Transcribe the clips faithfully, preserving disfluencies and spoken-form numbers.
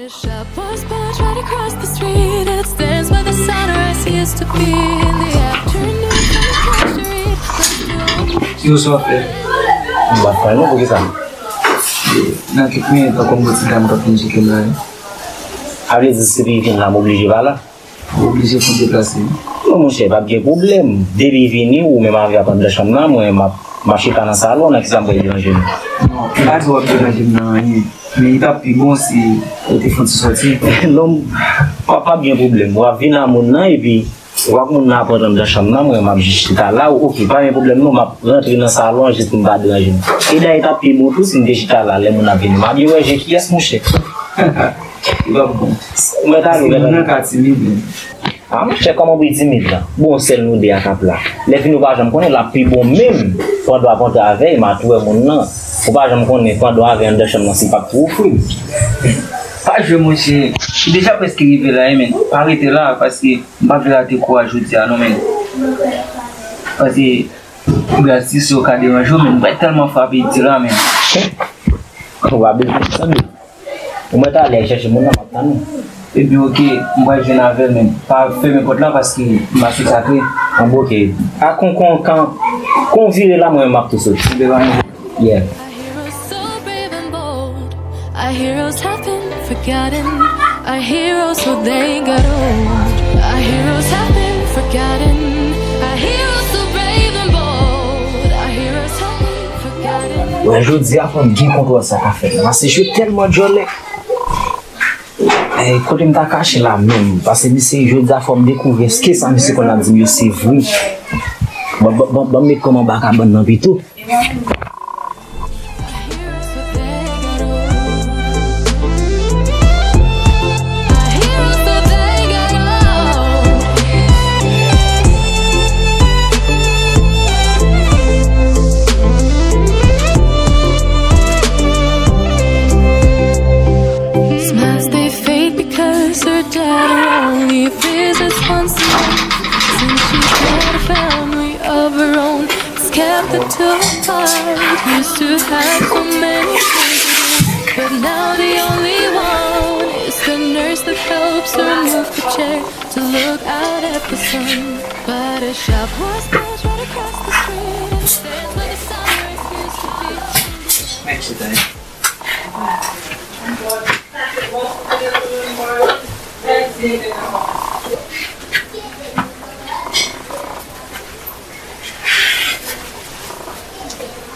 Shop was built right across the street. It stands where the sunrise used to be. In the afternoon, from the treasury. Yo, sa w ap fè? M pa t fè non, poukisa? Nan kèk minit ankò, m gon ti dam k ap vin tcheke m la wi. A vle di si li vin la, m oblije pa la? Ou oblije pou deplase. Non, monchè, p ap gen pwoblèm. Depi vini, ou menm avè w ap anndan chanm nan, mwen, m ap, m ap chita nan salon, nan kisa m pral deranje nou? Non, m pa di w ap deranje m nan anyen. Men li t ap pi bon si ou te fè yon ti sòti. Non, p ap, p ap gen pwoblèm. W ap vin a moun nan, epi w ak moun nan ap rantre anndan chanm nan, mwen, m ap jis chita la. Oke, pa gen pwoblèm, non, m ap rantre nan salon an jis pou m pa deranje nou. E dayè, t ap pi bon tou si m te chita la, lè moun ap vini. M ap byen wè je kiyès, monchè. Li p ap bon. Mwen ta nou mwen nan ka timid menm. A monchè, kòman pou li timid la? Bon, sèl nou de a k ap la. Lè fini ou pa janm konnen, l ap pi bon menm. Pandan w ap antre avè l, m a tou wè moun nan. Ou pa janm konnen, pandan w avè l anndan chanm nan, si l p ap tou ofri l. Pa jwe monchè. Ou deja prèske rive la wi, men. Pa rete la, paske m pa vle rate kouraj jodi a non, men. Paske gratis yo ka deranje w, men m pral tèlman frape iti la, men. Ou pa bezwen sanble. Ou mèt ale al chèche moun nan, m ap tann ou. Ebyen, oke, m pral jwenn avè l, men pa fèmen pòt la paske m pa sou sakre. Anben, oke. A kon, kon, kan, kon vire la, mwen, m ap tou soti. Anben, pa gen pwoblèm. Yeah. Our heroes so brave and bold. Our heroes have been forgotten. Our heroes so they got old. Our heroes have been forgotten. Our heroes so brave and bold. Our heroes have been forgotten. Wè, jodi a fò m gen kontwòl sa k ap fèt la. Paske jwe tèlman djòlè. Eh, kote m ta kache la menm? Paske misye, jodi a fò m dekouvri èske sa misye konn ap di m yo se vre. Ban, ban, ban, ban m met kò m anba kabann nan pito. Smiles they fade because her daughter only visits once a month. Since she's got a family of her own, it's kept the two apart. Used to have so many visitors, but now the only one is the nurse that helps her move the chair to look out at the sun. But a shop was built right across the street. It stands where the sun refused to be. Next time.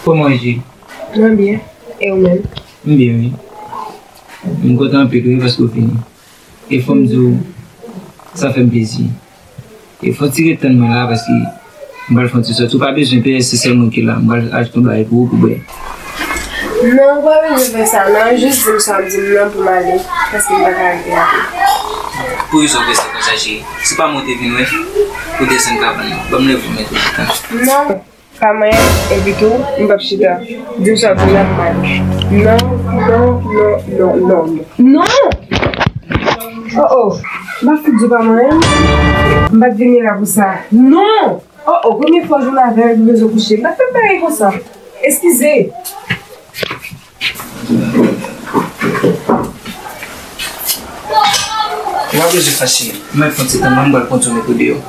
Kòman w ye? Mwen byen. E ou menm? M byen, wi. M kontan anpil, wi, paske w vini. E fò m di w, sa fè m plezi. E fò w ti ret tann mwen la, paske m pral fè yon ti sòti. Ou pa bezwen pè, se sèl mwen ki la. M pral achte yon bagay pou ou, pou bwè. Non, ou pa bezwen fè sa, non. Jis di m sa w ap di m nan pou m ale, paske m pa ka rete ankò. Poukisa w fè sa konsa, cheri? Se pa mwen w te vin wè pou desann kabann nan. Ban m leve w mete w nan tan. Non. Pa manyen m, epi tou, m p ap chita. Di m sa w ap di m la, m pral. Non, non, non, non, non, non. Non! Oh, oh, m pa fout di w pa manyen m. M pa t vini la pou sa. Non! Oh, oh, premye fwa w jwenn avè m, epi w bezwen kouche. M pa t fè bagay konsa. Eskize. Ou pa bezwen fache. Mwen pran ti tan mwen, m pral kontinye pou deyò.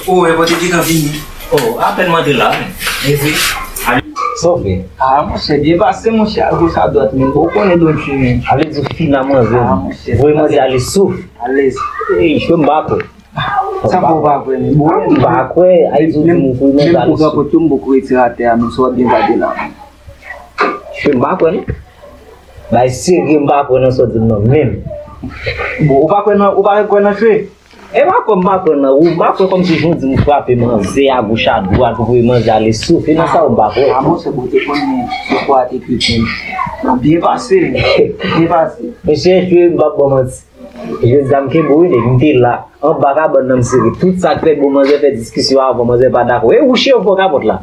O, e pote pikan vini. O, apèn m antre la, men. E vre? Sa w fè? A, monchè, byen pase, monchè, a goch a dwat, men ou konnen Don Chou, men. Ale di w fina manzè. A, monchè. Voye manzè ale souf. Alèz. Ey, chwe m pa kwè. Sa fè w pa kwè, men. Bon, m pa kwè. Ay, di w di m voye manzè ale souf. Menm pou granpòt yo, m poko retire atè a, men sa w ap byen gade la. Chwe m pa kwè, non. Bay serye, m pa kwè nan sa w di m nan, menm. Bon, ou pa kwè nan, ou pa kwè nan chwe? E pa kwè m pa kwè nan ou, m pa kwè kòmsi jan w di m frape manzè a goch a dwat pou voye manzè ale souf, e nan sa ou m pa kwè. A, monchè, bon, te konn men, se kwa te kite m. Byen pase, men. Byen pase. Mesye, jwe m p ap ba w manti. Jodi a m kenbe w wi, nèg, m te la. Anba kabann nan, m sere tout sa k fè bon manzè fè diskisyon avan, manzè pa dakò. E wouche yo fò kapòt la.